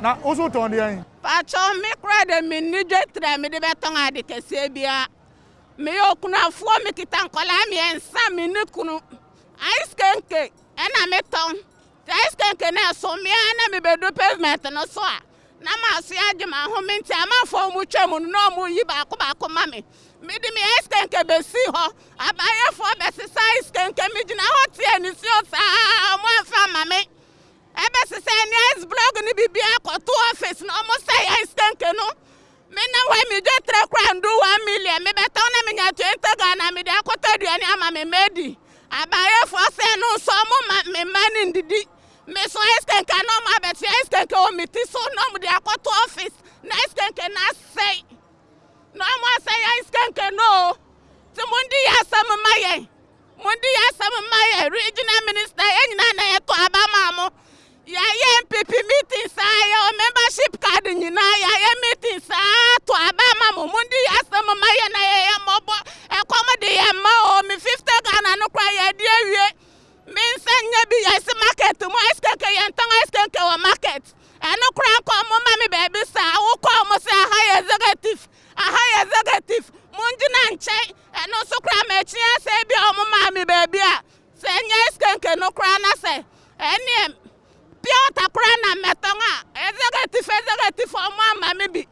Na wo nso wotɔn deɛn? Pakyɛw, me koraa de menni dwetire a mede bɛtɔn ade kɛseɛ biara. Meyɛ okunafoɔ, mekita nkwadaa mmiɛnsa, menni kunu. Ice kenke ɛna metɔn. Nti ice kenke no ɛso me ara na mebɛdu pavement no so a, na masoa agye m'ahome nti amanfoɔ a wɔtwa mu no na wɔyi baako baako ma me. Mede me ice kenke bɛsii hɔ, abayɛfoɔ bɛsesa ice kenke, megyina hɔ teɛ nisuo saa, wɔamfa amma me. Ɛbɛsesɛ ne ice block ne biribiara kɔto office na ɔmo sɛ ice kenke no. Me na hɔ me dwetire kora ndu 1 million, mebɛtɔn na menya 20 Ghana mede akɔtɔ aduane ama me mma adi. Abayɛfoɔ sɛ no nso ɔmo ma me mma ne ndidi. Me so ice kenke na ɔmo abɛtua ice kenke wɔ me ti so na ɔmo de akɔto office na ice kenke na asɛe na ɔmo asɛe ice kenke no o. Nti mo ndi yɛ asɛm ma yɛn, mo ndi yɛ asɛm ma yɛn. Regional minister, yɛn nyinaa na yɛtɔ aba maa mo. Yɛayɛ NPP meeting saa, yɛwɔ membership card nyinaa, yɛayɛ meeting saa to aba ma mo. Mo ndi yɛ asɛm ma yɛn na yɛyɛ mmɔbɔ. Ɛkɔm de yɛn mma o. Me 50 Ghana no kora yɛde awie. Me nsa nyɛ bi yɛsi market mu ice kenke, yɛn tɔn ice kenke wɔ market. Ɛno kora nkɔ mo ma me baabi saa wokɔ mo sɛ aha yɛ executive, aha yɛ executive, mo ngyina nkyɛn. Ɛno nso kora m'akyi asɛ bi a ɔmo maa me baabi a sɛ ɛnyɛ ice kenke no kora na sɛ ɛneɛ pure water kora na mɛtɔn a, executive, executive, ɔmo ama me bi.